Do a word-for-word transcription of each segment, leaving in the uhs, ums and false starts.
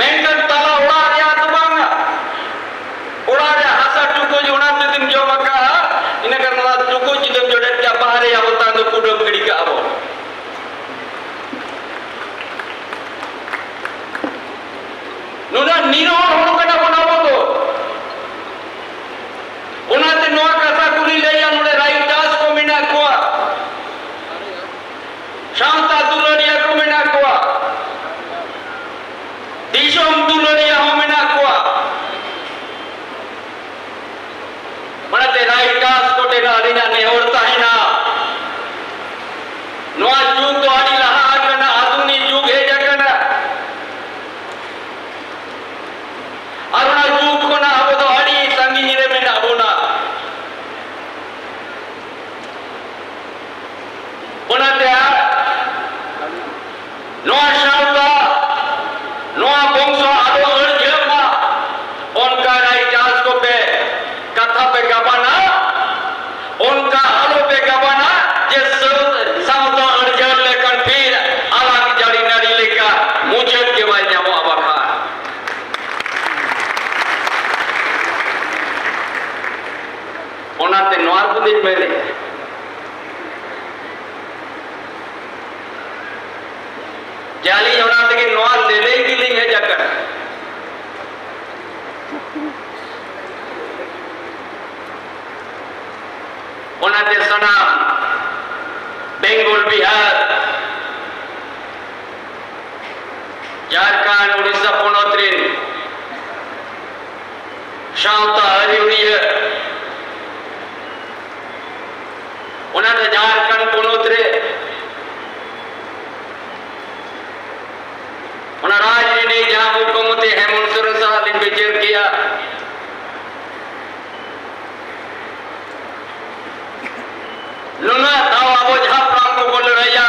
ᱢᱮᱱᱠᱷᱟᱱ ᱛᱟᱞᱟ ᱚᱲᱟᱜ ᱨᱮᱭᱟᱜ ᱫᱚ ᱵᱟᱝᱟ᱾ ᱚᱲᱟᱜ ᱨᱮᱭᱟᱜ ᱦᱟᱥᱟ ᱴᱩᱠᱩᱡ ᱚᱱᱟ ᱡᱩᱫᱤᱢ ᱡᱚᱢ ᱟᱠᱟᱫᱼᱟ, ᱤᱱᱟᱹ ᱠᱷᱟᱱ ᱚᱱᱟ ᱴᱩᱠᱩᱡ ᱡᱩᱫᱤᱢ ᱡᱚᱰᱮᱫ ᱠᱟᱜᱼᱟ, ᱵᱟᱦᱨᱮ ᱟᱵᱚ ᱛᱟᱭᱚᱢ ᱫᱚ ᱠᱩᱰᱟᱹᱢ ᱜᱤᱰᱤ ᱠᱟᱜᱼᱟ ᱵᱚᱱ᱾ ᱱᱩᱱᱟᱹᱜ ᱱᱤᱨᱚᱲ ᱦᱚᱲ ᱠᱟᱱᱟ ᱵᱚᱱ ᱟᱵᱚ ᱫᱚ᱾ ᱚᱱᱟᱛᱮ ᱱᱚᱣᱟ ᱠᱟᱛᱷᱟ ᱠᱚᱞᱤᱧ ᱞᱟᱹᱭᱟ, ᱱᱚᱰᱮ ᱨᱟᱭᱴᱟᱨᱥ ᱠᱚ ᱢᱮᱱᱟᱜ ᱠᱚᱣᱟ, ᱥᱟᱶᱛᱟ ᱫᱩᱞᱟᱹᱲᱤᱭᱟᱹ ᱠᱚ ᱢᱮᱱᱟᱜ ᱠᱚᱣᱟ, ᱫᱤᱥᱚᱢ ᱫᱩᱞᱟᱹᱲᱤᱭᱟᱹ ᱦᱚᱸ ᱢᱮᱱᱟᱜ ᱠᱚᱣᱟ᱾ ᱚᱱᱟᱛᱮ ᱨᱟᱭᱴᱟᱨᱥ ᱠᱚᱴᱷᱮᱱ ᱟᱹᱞᱤᱧᱟᱜ ᱱᱮᱦᱚᱨ ᱛᱟᱦᱮᱱᱟ, ᱱᱚᱣᱟ ᱡᱩᱜᱽ ᱫᱚ ᱟᱹᱰᱤ ᱞᱟᱦᱟ ᱟᱠᱟᱱᱟ, ᱟᱫᱷᱩᱱᱤᱠ ᱡᱩᱜᱽ ᱦᱮᱡ ᱟᱠᱟᱱᱟ᱾ ᱟᱨ ᱚᱱᱟ ᱡᱩᱜᱽ ᱠᱷᱚᱱᱟᱜ ᱟᱵᱚ ᱫᱚ ᱟᱹᱰᱤ ᱥᱟᱺᱜᱤᱧ ᱨᱮ ᱢᱮᱱᱟᱜ ᱵᱚᱱᱟ᱾ ᱚᱱᱟᱛᱮ ᱱᱚᱣᱟ ᱥᱟᱶᱛᱟ, ᱱᱚᱣᱟ ᱵᱚᱝᱥᱚ ᱟᱞᱚ ᱟᱹᱲᱡᱷᱟᱹᱜ ᱢᱟ, ᱚᱱᱠᱟ ᱨᱟᱭᱴᱟᱨᱥ ᱠᱚᱯᱮ ᱠᱟᱛᱷᱟ ᱯᱮ ᱜᱟᱵᱟᱱᱟ, ᱚᱱᱠᱟ ᱟᱞᱚ ᱯᱮ ᱜᱟᱵᱟᱱᱟ ᱡᱮ ᱥᱟᱶ-, ᱥᱟᱶᱛᱟ ᱟᱹᱲᱡᱷᱟᱹᱜ ᱞᱮᱠᱷᱟᱱ ᱯᱷᱤᱨ ᱟᱞᱟᱝ ᱡᱟᱹᱲᱤ ᱱᱟᱹᱲᱤ ᱞᱮᱠᱟ ᱢᱩᱪᱟᱹᱫ ᱜᱮ ᱵᱟᱭ ᱧᱟᱢᱚᱜᱼᱟ ᱵᱟᱠᱷᱟᱱ᱾ ᱚᱱᱟᱛᱮ ᱱᱚᱣᱟ ᱠᱚᱫᱚᱧ ᱢᱮᱱᱮᱫᱼᱟ ᱡᱮ ᱟᱹᱞᱤᱧ ᱚᱱᱟ ᱛᱮᱜᱮ ᱱᱚᱣᱟ ᱞᱟᱹᱞᱟᱹᱭ ᱜᱮᱞᱤᱧ ᱦᱮᱡ ᱟᱠᱟᱱᱟ᱾ ᱚᱱᱟᱛᱮ ᱥᱟᱱᱟᱢ ᱵᱮᱝᱜᱚᱞ, ᱵᱤᱦᱟᱨ, ᱡᱷᱟᱲᱠᱷᱚᱸᱰ, ᱩᱲᱤᱥᱥᱟ ᱯᱚᱱᱚᱛ ᱨᱮᱱ ᱥᱟᱶᱛᱟ ᱟᱹᱨᱤ ᱩᱲᱤᱭᱟᱹ, ᱚᱱᱟᱛᱮ ᱡᱷᱟᱲᱠᱷᱚᱸᱰ ᱯᱚᱱᱚᱛ ᱨᱮ ᱚᱱᱟ ᱨᱟᱡᱽᱱᱤᱛᱤ ᱡᱟᱦᱟᱸ ᱢᱩᱠᱷᱭᱚᱢᱚᱱᱛᱨᱤ ᱦᱮᱢᱚᱱᱛ ᱥᱚᱨᱮᱱ ᱥᱟᱞᱟᱜ ᱞᱤᱧ ᱵᱤᱪᱟᱹᱨ ᱠᱮᱜᱼᱟ, ᱱᱩᱱᱟᱹᱜ ᱫᱷᱟᱣ ᱟᱵᱚ ᱡᱟᱦᱟᱸ ᱦᱟᱯᱲᱟᱢ ᱠᱚᱠᱚ ᱞᱟᱹᱲᱦᱟᱹᱭᱟ,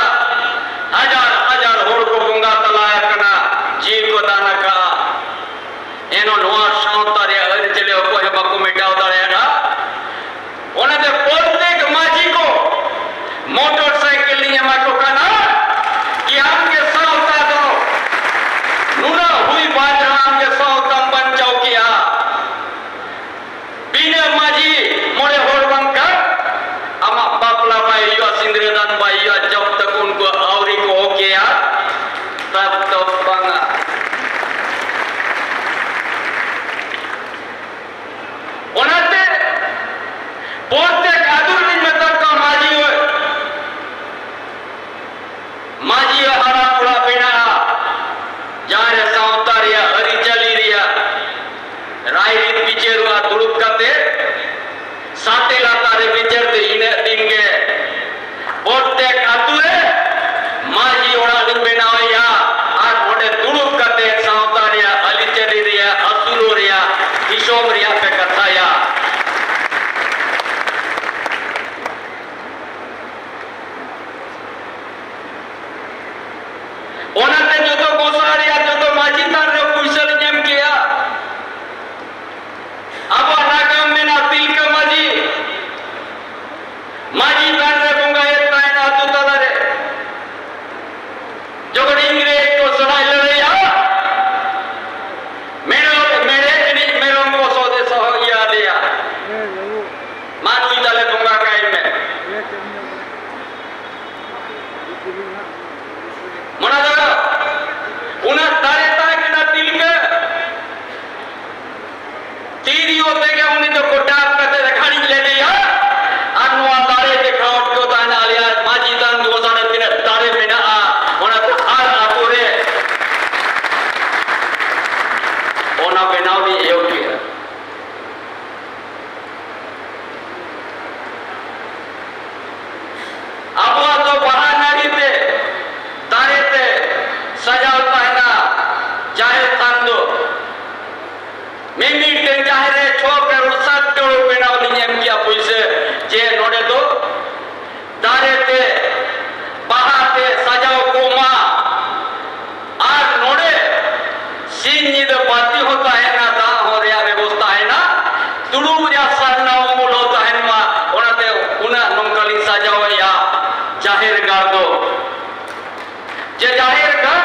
ᱦᱟᱡᱟᱨ ᱦᱟᱡᱟᱨ ᱦᱚᱲ ᱠᱚ ᱵᱚᱸᱜᱟ ᱛᱟᱞᱟ ᱟᱠᱟᱱᱟ, ᱡᱤᱣᱤ ᱠᱚ ᱫᱟᱱ ᱟᱠᱟᱫᱼᱟ, ᱮᱱᱦᱚᱸ ᱱᱚᱣᱟ ᱥᱟᱶᱛᱟ ᱨᱮᱭᱟᱜ ᱟᱹᱨᱤᱪᱟᱹᱞᱤ ᱚᱠᱚᱭ ᱦᱚᱸ ᱵᱟᱠᱚ ᱢᱮᱴᱟᱣ ᱫᱟᱲᱮᱭᱟᱫᱼᱟ᱾ ᱚᱱᱟᱛᱮ ᱯᱨᱚᱛᱮᱠ ᱢᱟᱹᱡᱷᱤ ᱠᱚ ᱢᱚᱴᱚᱨ ᱥᱟᱭᱠᱮᱞ ᱞᱤᱧ ᱮᱢᱟ ᱠᱚ ᱠᱟᱱᱟ ᱠᱤ ᱟᱢᱜᱮ ᱥᱟᱶᱛᱟ ᱫᱚ ᱱᱩᱱᱟᱹᱜ ᱦᱩᱭ ᱵᱟᱭ ᱫᱩᱲᱩᱵ ᱠᱟᱛᱮ ᱥᱟᱛᱮ ᱞᱟᱛᱟᱨ ᱨᱮ ᱵᱤᱪᱟᱹᱨ ᱛᱮ ᱤᱱᱟᱹᱜ ᱫᱤᱱ ᱜᱮ ᱯᱨᱚᱛᱮᱠ ᱟᱛᱳ ᱨᱮ ᱢᱟᱹᱡᱷᱤ ᱚᱲᱟᱜ ᱞᱤᱧ ᱵᱮᱱᱟᱣᱮᱭᱟ᱾ ᱟᱨ ᱚᱸᱰᱮ ᱫᱩᱲᱩᱵ ᱠᱟᱛᱮ ᱥᱟᱶᱛᱟ ᱨᱮᱭᱟᱜ, ᱟᱹᱨᱤᱪᱟᱹᱞᱤ ᱨᱮᱭᱟᱜ, ᱟᱹᱥᱩᱞᱚᱜ ᱨᱮᱭᱟᱜ, ᱫᱤᱥᱚᱢ ᱨᱮᱭᱟᱜ ᱯᱮ ᱠᱟᱛᱷᱟᱭᱟ᱾ ᱚᱱᱟᱛᱮ ᱡᱚᱛᱚ ᱜᱚᱸᱥᱟᱲ ᱨᱮᱭᱟᱜ, ᱡᱚᱛᱚ ᱢᱟᱹᱡᱷᱤ ᱛᱷᱟᱱ ᱨᱮ ᱯᱩᱭᱥᱟᱹ ᱞᱤᱧ ᱮᱢ ᱠᱮᱜᱼᱟ᱾ ᱟᱵᱚᱣᱟᱜ ᱱᱟᱜᱟᱢ ᱢᱮᱱᱟᱜᱼᱟ, ᱛᱤᱞᱠᱟᱹ ᱢᱟᱹᱡᱷᱤ ᱢᱟᱹᱡᱷᱤ ᱛᱷᱟᱱ ᱨᱮ ᱵᱚᱸᱜᱟᱭᱮᱫ ᱛᱟᱦᱮᱱᱟ ᱟᱹᱛᱩ ᱛᱟᱞᱟᱨᱮ᱾ ᱡᱚᱠᱷᱚᱱ ᱤᱝᱨᱮᱡᱽ ᱠᱚ ᱥᱟᱞᱟᱜ ᱞᱟᱹᱲᱦᱟᱹᱭᱟ, ᱢᱮᱨᱚᱢ, ᱢᱮᱲᱦᱮᱫ ᱨᱤᱱᱤᱡ ᱢᱮᱨᱚᱢ ᱠᱚ ᱥᱚᱫᱮ ᱥᱚᱦᱚ ᱤᱭᱟᱹ ᱟᱫᱮᱭᱟ, ᱢᱟ ᱱᱩᱭ ᱛᱟᱞᱮ ᱵᱚᱸᱜᱟ ᱠᱟᱭ ᱢᱮ᱾ ᱢᱚᱱᱮ ᱫᱷᱚᱨᱚ, ᱩᱱᱟᱹᱜ ᱫᱟᱲᱮ ᱛᱟᱦᱮᱸ ᱠᱟᱱᱟ ᱛᱤᱞᱠᱟᱹ᱾ ᱛᱤᱨᱭᱳ ᱛᱮᱜᱮ ᱩᱱᱤ ᱫᱚ ᱠᱚᱴᱟᱵ ᱠᱟᱛᱮ ᱜᱷᱟᱹᱲᱤᱡ ᱞᱮᱫᱮᱭᱟ᱾ ᱟᱨ ᱱᱚᱣᱟ ᱫᱟᱲᱮ ᱫᱮᱠᱷᱟᱣ ᱦᱚᱴᱚ ᱛᱟᱦᱮᱱᱟ, ᱟᱞᱮᱭᱟᱜ ᱢᱟᱹᱡᱷᱤ ᱛᱷᱟᱱ ᱫᱚ ᱥᱟᱲᱮ ᱛᱤᱱᱟᱹᱜ ᱫᱟᱲᱮ ᱢᱮᱱᱟᱜᱼᱟ, ᱚᱱᱟ ᱫᱚ ᱦᱟᱨ ᱟᱛᱳ ᱨᱮ ᱚᱱᱟ ᱵᱮᱱᱟᱣ ᱞᱤᱧ ᱮᱦᱚᱵ ᱠᱮᱫᱟ᱾ ᱟᱵᱚᱣᱟᱜ ᱫᱚ ᱵᱟᱦᱟ ᱱᱟᱹᱲᱤ ᱛᱮ, ᱫᱟᱨᱮ ᱛᱮ ᱥᱟᱡᱟᱣ ᱛᱟᱦᱮᱱᱟ ᱡᱟᱦᱮᱨ ᱛᱷᱟᱱ ᱫᱚ᱾ ᱢᱤᱢᱤᱫᱴᱮᱱ ᱡᱟᱦᱮᱨ ᱨᱮ ᱪᱷᱚ ᱠᱟᱨᱳᱲ ᱥᱟᱛ ᱠᱟᱨᱳᱲ ᱵᱮᱱᱟᱣ ᱞᱤᱧ ᱮᱢ ᱠᱮᱭᱟ ᱯᱩᱭᱥᱟᱹ, ᱡᱮ ᱱᱚᱰᱮ ᱫᱚ ᱫᱟᱨᱮ ᱛᱮ, ᱵᱟᱦᱟ ᱛᱮ ᱥᱟᱡᱟᱣ ᱠᱚᱜ ᱢᱟ᱾ ᱟᱨ ᱱᱚᱰᱮ ᱥᱤᱧ ᱧᱤᱫᱟᱹ ᱵᱟᱹᱛᱤ ᱦᱚᱸ ᱛᱟᱦᱮᱱᱟ, ᱫᱟᱜ ᱦᱚᱸ ᱨᱮᱭᱟᱜ ᱵᱮᱵᱚᱥᱛᱷᱟ ᱦᱮᱱᱟ, ᱫᱩᱲᱩᱵ ᱨᱮᱭᱟᱜ ᱥᱟᱨᱱᱟ ᱩᱢᱩᱞ ᱦᱚᱸ ᱛᱟᱦᱮᱱ ᱢᱟ᱾ ᱚᱱᱟᱛᱮ ᱩᱱᱟᱹᱜ ᱱᱚᱝᱠᱟ ᱞᱤᱧ ᱥᱟᱡᱟᱣᱮᱜᱼᱟ ᱡᱟᱦᱮᱨ ᱜᱟᱲ ᱫᱚ᱾ ᱡᱮ ᱡᱟᱦᱮᱨ ᱜᱟᱲ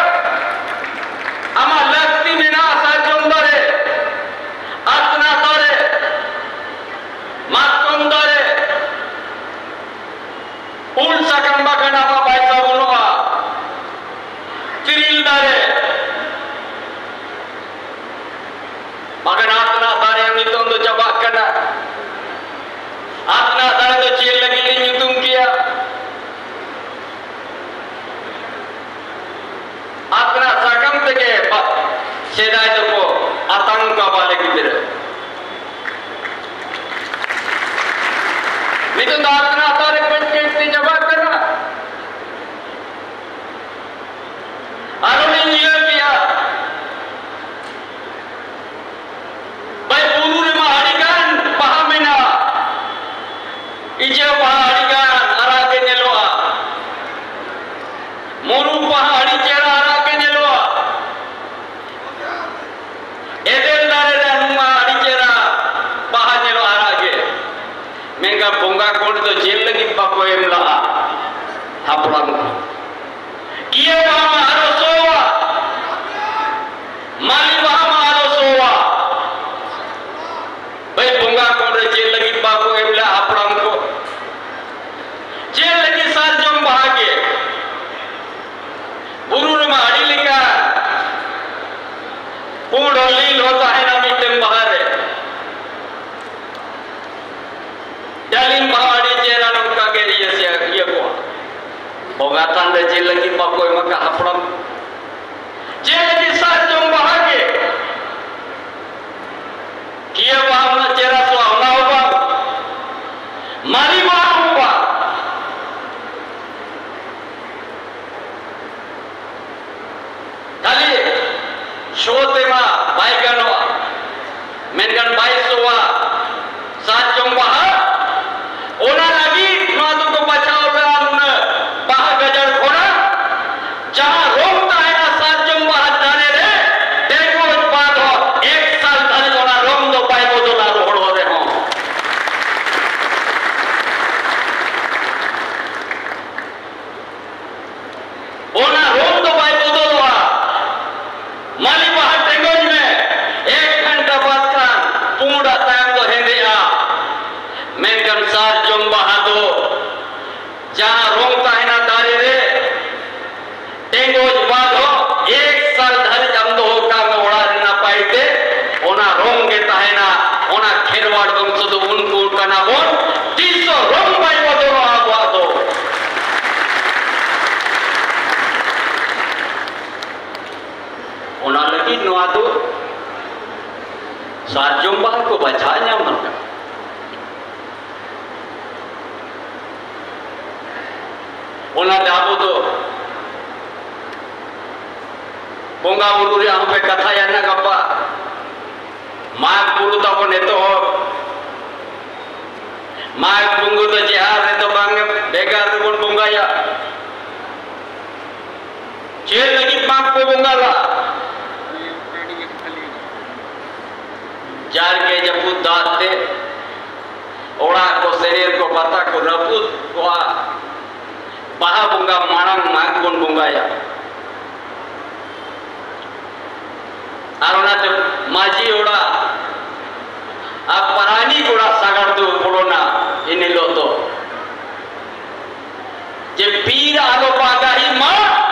ᱟᱢᱟᱜ ᱞᱟᱹᱠᱛᱤ ᱢᱮᱱᱟᱜᱼᱟ, ᱥᱟᱨᱡᱚᱢ ᱫᱟᱨᱮ, ᱟᱛᱱᱟᱜ ᱫᱟᱨᱮ, ᱢᱟᱛᱠᱚᱢ ᱫᱟᱨᱮ, ᱩᱞ ᱥᱟᱠᱟᱢ ᱵᱟᱠᱷᱟᱱ ᱟᱢᱟᱜ ᱯᱟᱭᱥᱟ ᱵᱟᱹᱱᱩᱜᱼᱟ, ᱛᱤᱨᱤᱞ ᱫᱟᱨᱮ, ᱵᱟᱠᱷᱟᱱ ᱟᱛᱱᱟᱜ ᱫᱟᱨᱮ ᱱᱤᱛᱚᱝ ᱫᱚ ᱪᱟᱵᱟᱜ ᱠᱟᱱᱟ᱾ ᱟᱛᱱᱟᱜ ᱫᱟᱨᱮ ᱫᱚ ᱪᱮᱫ ᱞᱟᱹᱜᱤᱫ ᱞᱤᱧ ᱧᱩᱛᱩᱢ ᱠᱮᱭᱟ? ᱟᱛᱱᱟᱜ ᱥᱟᱠᱟᱢ ᱛᱮᱜᱮ ᱵᱟ-, ᱥᱮᱫᱟᱭ ᱫᱚᱠᱚ ᱟᱛᱟᱝ ᱠᱚᱣᱟ ᱵᱟᱞᱮ ᱜᱤᱫᱽᱨᱟᱹ᱾ ᱱᱤᱛᱚᱜ ᱫᱚ ᱟᱛᱨᱟ ᱟᱛᱨᱟ ᱨᱮ ᱠᱟᱹᱡ ᱠᱟᱹᱡ ᱛᱮ ᱪᱟᱵᱟᱜ ᱠᱟᱱᱟ᱾ ᱟᱨᱚ ᱞᱤᱧ ᱧᱮᱞ ᱠᱮᱜᱼᱟ, ᱵᱟᱭ ᱵᱩᱨᱩ ᱨᱮᱢᱟ ᱟᱹᱰᱤ ᱜᱟᱱ ᱵᱟᱦᱟ ᱢᱮᱱᱟᱜᱼᱟ᱾ ᱤᱪᱟᱹ ᱵᱟᱦᱟ ᱟᱹᱰᱤ ᱜᱟᱱ ᱟᱨᱟᱜ ᱜᱮ ᱧᱮᱞᱚᱜᱼᱟ᱾ ᱢᱩᱨᱩ ᱵᱟᱦᱟ ᱟᱹᱰᱤ ᱪᱮᱦᱨᱟ ᱟᱨᱟᱜ ᱜᱮ ᱧᱮᱞᱚᱜᱼᱟ᱾ ᱮᱫᱮᱞ ᱫᱟᱨᱮ ᱨᱮ ᱱᱚᱣᱟ ᱟᱹᱰᱤ ᱪᱮᱦᱨᱟ ᱵᱟᱦᱟ ᱧᱮᱞᱚᱜᱼᱟ ᱟᱨᱟᱜ ᱜᱮ᱾ ᱢᱮᱱᱠᱷᱟᱱ ᱵᱚᱸᱜᱟ ᱠᱚ ᱚᱸᱰᱮ ᱫᱚ ᱪᱮᱫ ᱞᱟᱹᱜᱤᱫ ᱵᱟᱠᱚ ᱮᱢ ᱞᱟᱜᱼᱟ? ᱦᱟᱯᱲᱟᱢ ᱠᱚ᱾ ᱠᱤᱭᱟᱹ ᱵᱟᱦᱟ ᱢᱟ ᱟᱞᱚ ᱥᱚᱣᱟ, ᱢᱟᱹᱞᱤ ᱵᱟᱦᱟ ᱢᱟ ᱟᱞᱚ ᱥᱚᱣᱟ᱾ ᱵᱷᱟᱹᱭ, ᱵᱚᱸᱜᱟ ᱠᱚ ᱚᱸᱰᱮ ᱪᱮᱫ ᱞᱟᱹᱜᱤᱫ ᱵᱟᱠᱚ ᱮᱢ ᱞᱟᱜᱼᱟ ᱦᱟᱯᱲᱟᱢ ᱠᱚ? ᱪᱮᱫ ᱞᱟᱹᱜᱤᱫ ᱥᱟᱨᱡᱚᱢ ᱵᱟᱦᱟ ᱜᱮ? ᱵᱩᱨᱩ ᱨᱮᱢᱟ ᱟᱹᱰᱤ ᱞᱮᱠᱟ ᱯᱩᱸᱰ ᱦᱚᱸ ᱞᱤᱞ ᱦᱚᱸ ᱛᱟᱦᱮᱱᱟ ᱢᱤᱫᱴᱮᱱ ᱵᱟᱦᱟ ᱨᱮ᱾ ᱰᱟᱹᱞᱤᱢ ᱵᱟᱦᱟ ᱟᱹᱰᱤ ᱪᱮᱦᱨᱟ ᱱᱚᱝᱠᱟ ᱜᱮ ᱤᱭᱟᱹ ᱥᱮ ᱤᱭᱟᱹ ᱠᱚᱜᱼᱟ᱾ ᱵᱚᱸᱜᱟ ᱛᱷᱟᱱ ᱨᱮ ᱪᱮᱫ ᱞᱟᱹᱜᱤᱫ ᱵᱟᱠᱚ ᱮᱢ ᱟᱠᱟᱫ ᱦᱟᱯᱲᱟᱢ? ᱪᱮᱫ ᱞᱟᱹᱜᱤᱫ ᱥᱟᱨᱡᱚᱢ ᱵᱟᱦᱟ ᱜᱮ? ᱠᱤᱭᱟᱹ ᱵᱟᱦᱟ ᱩᱱᱟᱹᱜ ᱪᱮᱦᱨᱟ ᱥᱚᱣᱟ, ᱚᱱᱟ ᱦᱚᱸ ᱵᱟᱝ, ᱢᱟᱹᱞᱤ ᱵᱟᱦᱟ ᱦᱚᱸ ᱵᱟᱝ᱾ ᱠᱷᱟᱹᱞᱤ ᱥᱚ ᱛᱮᱢᱟ ᱵᱟᱭ ᱜᱟᱱᱚᱜᱼᱟ, ᱢᱮᱱᱠᱷᱟᱱ ᱵᱟᱭ ᱥᱚᱣᱟ ᱥᱟᱨᱡᱚᱢ ᱵᱟᱦᱟ᱾ ᱚᱱᱟ ᱞᱟᱹᱜᱤᱫ ᱱᱚᱣᱟ ᱫᱚᱠᱚ ᱵᱟᱪᱷᱟᱣ ᱞᱮᱫᱼᱟ ᱱᱩᱱᱟᱹᱜ ᱵᱟᱦᱟ ᱜᱟᱡᱟᱲ ᱠᱷᱚᱱᱟᱜ᱾ ᱡᱟᱦᱟᱸ ᱨᱚᱝ ᱛᱟᱦᱮᱱᱟ ᱥᱟᱨᱡᱚᱢ ᱵᱟᱦᱟ ᱫᱟᱨᱮ ᱨᱮ, ᱴᱮᱸᱜᱚᱡ ᱵᱟᱫ ᱦᱚᱸ ᱮᱠ ᱥᱟᱞ ᱫᱷᱟᱹᱨᱤᱡ ᱚᱱᱟ ᱨᱚᱝ ᱫᱚ ᱵᱟᱭ ᱵᱚᱫᱚᱞᱟ ᱨᱚᱦᱚᱲ ᱨᱮᱦᱚᱸ᱾ ᱚᱱᱟ ᱨᱚᱝ ᱫᱚ ᱵᱟᱭ ᱵᱚᱫᱚᱞᱚᱜᱼᱟ᱾ ᱢᱟᱹᱞᱤ ᱵᱟᱦᱟ ᱴᱮᱸᱜᱚᱡ ᱢᱮ, ᱮᱠ ᱜᱷᱚᱱᱴᱟ ᱵᱟᱫ ᱠᱷᱟᱱ ᱯᱩᱸᱰᱟᱜ ᱛᱟᱭᱚᱢ ᱫᱚ ᱦᱮᱸᱫᱮᱜᱼᱟ᱾ ᱢᱮᱱᱠᱷᱟᱱ ᱥᱟᱨᱡᱚᱢ ᱵᱟᱦᱟ ᱫᱚ ᱡᱟᱦᱟᱸ ᱨᱚᱝ ᱛᱟᱦᱮᱱᱟ ᱫᱟᱨᱮ ᱨᱮ, ᱴᱮᱸᱜᱚᱡ ᱵᱟᱫ ᱦᱚᱸ ᱮᱠ ᱥᱟᱞ ᱫᱷᱟᱹᱨᱤᱡ ᱟᱢ ᱫᱚᱦᱚ ᱠᱟᱜ ᱢᱮ ᱚᱲᱟᱜ ᱨᱮ ᱱᱟᱯᱟᱭ ᱛᱮ᱾ ᱚᱱᱟ ᱨᱚᱝ ᱜᱮ ᱛᱟᱦᱮᱱᱟ᱾ ᱚᱱᱟ ᱠᱷᱮᱨᱣᱟᱲ ᱵᱚᱝᱥᱚ ᱫᱚ ᱩᱱᱠᱩ ᱠᱟᱱᱟ ᱵᱚᱱ, ᱛᱤᱥ ᱦᱚᱸ ᱨᱚᱝ ᱵᱟᱭ ᱵᱚᱫᱚᱞᱚᱜᱼᱟ ᱟᱵᱚᱣᱟᱜ ᱫᱚ᱾ ᱚᱱᱟ ᱞᱟᱹᱜᱤᱫ ᱱᱚᱣᱟ ᱫᱚ ᱥᱟᱨᱡᱚᱢ ᱵᱟᱦᱟ ᱠᱚ ᱵᱟᱪᱷᱟᱣ ᱧᱟᱢ ᱫᱚᱨᱠᱟᱨ᱾ ᱚᱱᱟᱛᱮ ᱟᱵᱚ ᱫᱚ ᱵᱚᱸᱜᱟ ᱵᱩᱨᱩ ᱨᱮᱭᱟᱜ ᱦᱚᱸᱯᱮ ᱠᱟᱛᱷᱟᱭᱟ ᱱᱟ ᱜᱟᱯᱟ᱾ ᱢᱟᱜᱽ ᱵᱩᱨᱩ ᱛᱟᱵᱚᱱ ᱮᱛᱚᱦᱚᱵ᱾ ᱢᱟᱜᱽ ᱵᱚᱸᱜᱟ ᱫᱚ ᱡᱟᱦᱮᱨ ᱨᱮᱫᱚ ᱵᱟᱝ, ᱵᱷᱮᱜᱟᱨ ᱨᱮᱵᱚᱱ ᱵᱚᱸᱜᱟᱭᱟ᱾ ᱪᱮᱫ ᱞᱟᱹᱜᱤᱫ ᱢᱟᱜᱽ ᱠᱚ ᱵᱚᱸᱜᱟ ᱞᱟ? ᱡᱟᱨᱜᱮ ᱡᱟᱹᱯᱩᱫ ᱫᱟᱜ ᱛᱮ ᱚᱲᱟᱜ ᱠᱚ, ᱥᱮᱨᱮᱨ ᱠᱚ, ᱵᱟᱛᱟ ᱠᱚ ᱨᱟᱹᱯᱩᱫ ᱠᱚᱜᱼᱟ᱾ ᱵᱟᱦᱟ ᱵᱚᱸᱜᱟ ᱢᱟᱲᱟᱝ ᱢᱟᱜᱽ ᱵᱚᱱ ᱵᱚᱸᱜᱟᱭᱟ᱾ ᱟᱨ ᱚᱱᱟᱛᱮ ᱢᱟᱹᱡᱷᱤ ᱚᱲᱟᱜ ᱟᱨ ᱯᱟᱨᱟᱱᱤᱠ ᱚᱲᱟᱜ ᱥᱟᱜᱟᱲ ᱫᱚ ᱵᱚᱞᱚᱱᱟ ᱮᱱ ᱦᱤᱞᱳᱜ ᱫᱚ᱾ ᱡᱮ ᱵᱤᱨ ᱟᱞᱚ ᱵᱟᱜᱟᱦᱤ ᱢᱟ,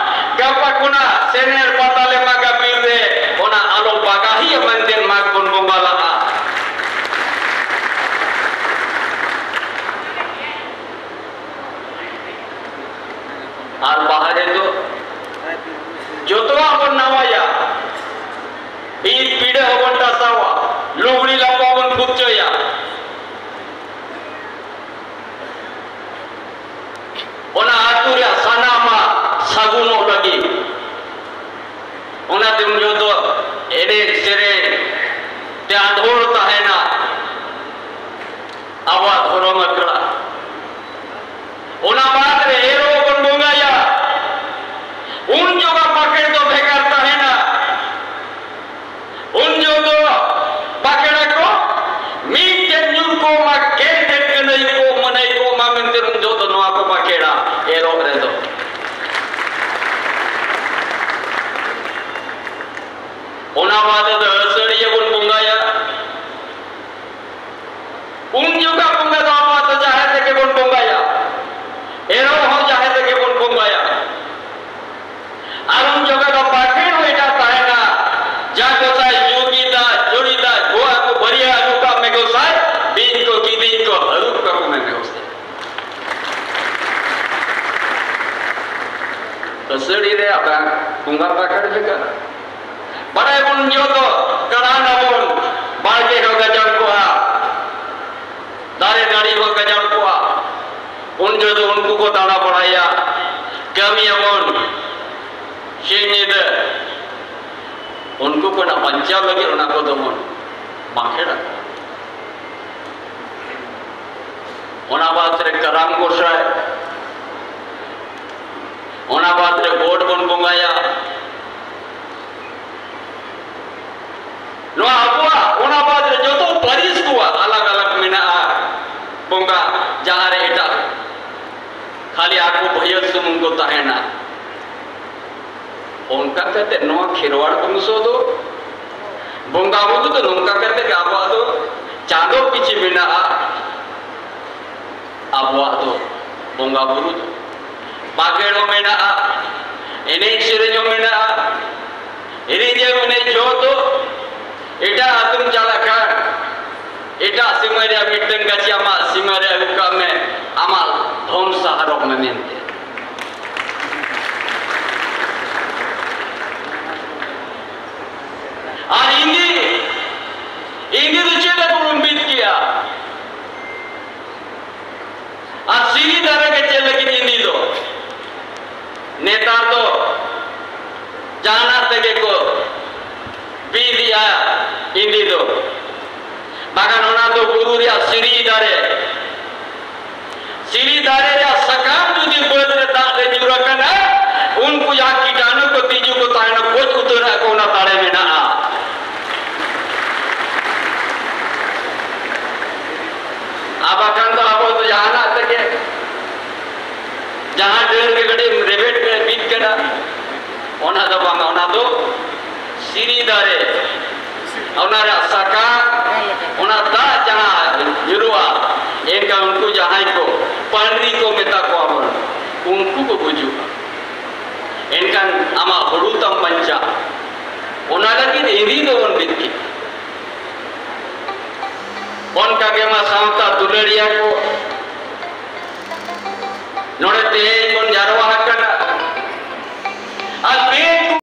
ᱜᱟᱯᱟ ᱠᱷᱚᱱᱟᱜ ᱥᱮᱱᱮᱨ ᱯᱟᱛᱟ ᱞᱮ ᱢᱟᱜᱟ ᱵᱤᱨ ᱨᱮ, ᱚᱱᱟ ᱟᱞᱚ ᱵᱟᱜᱟᱦᱤ ᱢᱮᱱᱛᱮ ᱢᱟᱜᱽ ᱵᱚᱱ ᱵᱚᱸᱜᱟ ᱞᱟᱜᱼᱟ᱾ ᱟᱨ ᱵᱟᱦᱟ ᱨᱮᱫᱚ ᱡᱚᱛᱚᱣᱟᱜ ᱵᱚᱱ ᱱᱟᱣᱟᱭᱟ, ᱤᱡ ᱯᱤᱲᱟᱹ ᱦᱚᱸᱵᱚᱱ ᱴᱟᱥᱟᱣᱟ, ᱞᱩᱜᱽᱲᱤ ᱞᱟᱯᱚ ᱵᱚᱱ ᱯᱷᱩᱨᱪᱟᱹᱭᱟ᱾ ᱚᱱᱟ ᱟᱹᱛᱩ ᱨᱮᱭᱟᱜ ᱥᱟᱱᱟᱢᱟᱜ ᱥᱟᱹᱜᱩᱱᱚᱜ ᱞᱟᱹᱜᱤᱫ᱾ ᱚᱱᱟᱛᱮ ᱩᱱ ᱡᱚᱦᱚᱜ ᱫᱚ ᱮᱱᱮᱡ ᱥᱮᱨᱮᱧ ᱛᱮ ᱟᱸᱫᱳᱲ ᱛᱟᱦᱮᱱᱟ ᱟᱵᱚᱣᱟᱜ ᱫᱷᱚᱨᱚᱢ ᱟᱠᱷᱲᱟ᱾ ᱚᱱᱟ ᱵᱟᱫ ᱨᱮ ᱮᱨᱚᱜ ᱵᱚᱱ ᱵᱚᱸᱜᱟᱭᱟ᱾ ᱩᱱ ᱡᱚᱦᱚᱜ ᱵᱟᱠᱷᱮᱲ ᱫᱚ ᱵᱷᱮᱜᱟᱨ ᱛᱟᱦᱮᱱᱟ᱾ ᱩᱱ ᱡᱚᱦᱚᱜ ᱫᱚ ᱵᱟᱠᱷᱮᱲᱟ ᱠᱚ, ᱢᱤᱫᱴᱮᱱ ᱧᱩᱨ ᱠᱚ ᱢᱟ, ᱜᱮᱞ ᱴᱷᱮᱱ ᱠᱟᱹᱱᱟᱹᱭ ᱠᱚ, ᱢᱟᱹᱱᱟᱹᱭ ᱠᱚ ᱢᱟ ᱢᱮᱱᱛᱮ ᱩᱱ ᱡᱚᱦᱚᱜ ᱫᱚ ᱱᱚᱣᱟ ᱠᱚ ᱵᱟᱠᱷᱮᱲᱟ ᱮᱨᱚᱜ ᱨᱮᱫᱚ᱾ ᱚᱱᱟ ᱵᱟᱫ ᱫᱚ ᱟᱹᱥᱟᱹᱲᱤᱭᱟᱹ ᱵᱚᱱ ᱵᱚᱸᱜᱟᱭᱟ᱾ ᱩᱱ ᱡᱚᱠᱷᱟ ᱵᱚᱸᱜᱟ ᱫᱚ ᱟᱵᱚ ᱫᱚ ᱡᱟᱦᱮᱨ ᱨᱮᱜᱮ ᱵᱚᱱ ᱵᱚᱸᱜᱟᱭᱟ, ᱮᱨᱚᱜ ᱦᱚᱸ ᱡᱟᱦᱮᱨ ᱨᱮᱜᱮ ᱵᱚᱱ ᱵᱚᱸᱜᱟᱭᱟ᱾ ᱟᱨ ᱩᱱ ᱡᱚᱠᱷᱟ ᱫᱚ ᱵᱟᱠᱷᱮᱲ ᱦᱚᱸ ᱮᱴᱟᱜ ᱛᱟᱦᱮᱱᱟ, ᱡᱟ ᱜᱚᱸᱥᱟᱭ ᱡᱩᱜᱤ ᱫᱟᱜ, ᱡᱩᱲᱤ ᱫᱟᱜ, ᱜᱚᱣᱟ ᱠᱚ ᱵᱟᱹᱨᱭᱟ ᱟᱹᱜᱩ ᱠᱟᱜ ᱢᱮ ᱜᱚᱸᱥᱟᱭ, ᱵᱤᱧ ᱠᱚ ᱠᱤᱫᱤᱧ ᱠᱚ ᱦᱟᱹᱨᱩᱵ ᱠᱟᱠᱚ ᱢᱮ ᱜᱚᱸᱥᱟᱭ᱾ ᱟᱹᱥᱟᱹᱲᱤ ᱨᱮ ᱟᱵᱟᱨ ᱵᱚᱸᱜᱟ ᱵᱟᱠᱷᱮᱲ ᱞᱮᱠᱟ᱾ ᱵᱟᱲᱟᱭ ᱵᱚᱱ ᱡᱚᱛᱚ ᱠᱟᱬᱟ ᱱᱟᱵᱚᱱ, ᱵᱟᱲᱜᱮ ᱦᱚᱸ ᱜᱟᱡᱟᱲ ᱠᱚᱜᱼᱟ, ᱫᱟᱨᱮ ᱱᱟᱹᱲᱤ ᱦᱚᱸ ᱜᱟᱡᱟᱲ ᱠᱚᱜᱼᱟ᱾ ᱩᱱ ᱡᱚᱦᱚᱜ ᱫᱚ ᱩᱱᱠᱩ ᱠᱚ ᱫᱟᱬᱟ ᱵᱟᱲᱟᱭᱟ, ᱠᱟᱹᱢᱤᱭᱟᱵᱚᱱ ᱥᱤᱧ ᱧᱤᱫᱟᱹ, ᱩᱱᱠᱩ ᱠᱷᱚᱱᱟᱜ ᱵᱟᱧᱪᱟᱣ ᱞᱟᱹᱜᱤᱫ ᱚᱱᱟ ᱠᱚᱫᱚ ᱵᱚᱱ ᱵᱟᱸᱠᱷᱮᱲᱟ᱾ ᱚᱱᱟ ᱵᱟᱫᱽ ᱨᱮ ᱠᱟᱨᱟᱢ ᱜᱚᱸᱥᱟᱭ, ᱚᱱᱟ ᱵᱟᱫᱽ ᱨᱮ ᱜᱚᱰ ᱵᱚᱱ ᱵᱚᱸᱜᱟᱭᱟ᱾ ᱱᱚᱣᱟ ᱟᱵᱚᱣᱟᱜ, ᱚᱱᱟ ᱵᱟᱫᱽ ᱨᱮ ᱡᱚᱛᱚ ᱯᱟᱹᱨᱤᱥ ᱠᱚᱣᱟᱜ ᱟᱞᱟᱜᱽ ᱟᱞᱟᱜᱽ ᱢᱮᱱᱟᱜᱼᱟ ᱵᱚᱸᱜᱟ, ᱡᱟᱦᱟᱸ ᱨᱮ ᱮᱴᱟᱜ ᱠᱷᱟᱹᱞᱤ ᱟᱠᱚ ᱵᱷᱟᱹᱭᱟᱹᱛ ᱥᱩᱢᱩᱝ ᱠᱚ ᱛᱟᱦᱮᱱᱟ᱾ ᱚᱱᱠᱟ ᱠᱟᱛᱮ ᱱᱚᱣᱟ ᱠᱷᱮᱨᱣᱟᱲ ᱵᱚᱝᱥᱚ ᱫᱚ, ᱵᱚᱸᱜᱟ ᱵᱩᱨᱩ ᱫᱚ ᱱᱚᱝᱠᱟ ᱠᱟᱛᱮ ᱜᱮ ᱟᱵᱚᱣᱟᱜ ᱫᱚ ᱪᱟᱸᱫᱚ ᱯᱤᱪᱷᱤ ᱢᱮᱱᱟᱜᱼᱟ᱾ ᱟᱵᱚᱣᱟᱜ ᱫᱚ ᱵᱚᱸᱜᱟ ᱵᱩᱨᱩ ᱫᱚ ᱵᱟᱸᱠᱷᱮᱲ ᱦᱚᱸ ᱢᱮᱱᱟᱜᱼᱟ, ᱮᱱᱮᱡ ᱥᱮᱨᱮᱧ ᱦᱚᱸ ᱢᱮᱱᱟᱜᱼᱟ, ᱮᱱᱮᱡ ᱮᱢ ᱮᱱᱮᱡ ᱡᱚᱦᱚᱜ ᱫᱚ ᱮᱴᱟᱜ ᱟᱹᱛᱩᱢ ᱪᱟᱞᱟᱜ ᱠᱷᱟᱱ ᱮᱴᱟᱜ ᱥᱤᱢᱟᱹ ᱨᱮᱭᱟᱜ ᱢᱤᱫᱴᱟᱝ ᱜᱟᱹᱪᱷᱤ ᱟᱢᱟᱜ ᱥᱤᱢᱟᱹ ᱨᱮ ᱟᱹᱜᱩ ᱠᱟᱜ ᱢᱮ, ᱟᱢᱟᱜ ᱫᱷᱚᱱ ᱥᱟᱦᱟᱨᱚᱜ ᱢᱮ ᱢᱮᱱᱛᱮ᱾ ᱟᱨ ᱤᱧ ᱤᱧ ᱫᱚ ᱪᱮᱫ ᱞᱮᱠᱟ ᱵᱚᱱ ᱵᱤᱫ ᱠᱮᱜᱼᱟ? ᱟᱨ ᱥᱤᱨᱤ ᱫᱟᱨᱮ ᱜᱮ ᱪᱮᱫ ᱞᱟᱹᱜᱤᱫ ᱤᱧ ᱫᱚ? ᱱᱮᱛᱟᱨ ᱫᱚ ᱡᱟᱦᱟᱱᱟᱜ ᱛᱮᱜᱮ ᱠᱚ ᱵᱤᱫᱮᱜᱼᱟ ᱤᱧ ᱫᱚ᱾ ᱵᱟᱠᱷᱟᱱ ᱚᱱᱟ ᱫᱚ ᱵᱩᱨᱩ ᱨᱮᱭᱟᱜ ᱥᱤᱨᱤ ᱫᱟᱨᱮ, ᱥᱤᱨᱤ ᱫᱟᱨᱮ ᱨᱮᱭᱟᱜ ᱥᱟᱠᱟᱢ ᱡᱩᱫᱤ ᱵᱟᱹᱫᱽ ᱨᱮ ᱫᱟᱜ ᱨᱮ ᱧᱩᱨ ᱟᱠᱟᱱᱟ, ᱩᱱᱠᱩ ᱡᱟᱦᱟᱸ ᱠᱤᱴᱟᱱᱩ ᱠᱚ, ᱛᱤᱡᱩ ᱠᱚ ᱛᱟᱦᱮᱱᱟ, ᱜᱚᱡ ᱩᱛᱟᱹᱨᱚᱜ ᱟᱠᱚ, ᱚᱱᱟ ᱫᱟᱲᱮ ᱢᱮᱱᱟᱜᱼᱟ᱾ ᱟᱨ ᱵᱟᱠᱷᱟᱱ ᱫᱚ ᱟᱵᱚ ᱫᱚ ᱡᱟᱦᱟᱱᱟᱜ ᱛᱮᱜᱮ, ᱡᱟᱦᱟᱸ ᱰᱟᱹᱨ ᱜᱮ ᱠᱟᱹᱴᱤᱡ ᱨᱮᱵᱮᱫ ᱯᱮ ᱵᱤᱫ ᱠᱮᱫᱟ, ᱚᱱᱟ ᱫᱚ ᱵᱟᱝᱟ, ᱚᱱᱟ ᱫᱚ ᱥᱤᱨᱤ ᱫᱟᱨᱮ, ᱚᱱᱟ ᱨᱮᱭᱟᱜ ᱥᱟᱠᱟᱢ, ᱚᱱᱟ ᱫᱟᱜ ᱡᱟᱦᱟᱸ ᱧᱩᱨᱩᱜᱼᱟ, ᱮᱱᱠᱷᱟᱱ ᱩᱱᱠᱩ ᱡᱟᱦᱟᱸᱭ ᱠᱚ ᱯᱟᱹᱱᱨᱤ ᱠᱚ ᱢᱮᱛᱟ ᱠᱚᱣᱟ ᱵᱚᱱ, ᱩᱱᱠᱩ ᱠᱚ ᱜᱩᱡᱩᱜᱼᱟ᱾ ᱮᱱᱠᱷᱟᱱ ᱟᱢᱟᱜ ᱦᱩᱲᱩ ᱛᱟᱢ ᱵᱟᱧᱪᱟᱜᱼᱟ᱾ ᱚᱱᱟ ᱞᱟᱹᱜᱤᱫ ᱤᱨᱤ ᱫᱚᱵᱚᱱ ᱵᱤᱫ ᱠᱮᱫᱟ᱾ ᱚᱱᱠᱟ ᱜᱮ ᱢᱟ ᱥᱟᱶᱛᱟ ᱫᱩᱞᱟᱹᱲᱤᱭᱟᱹ ᱠᱚ, ᱱᱚᱰᱮ ᱛᱮᱦᱮᱧ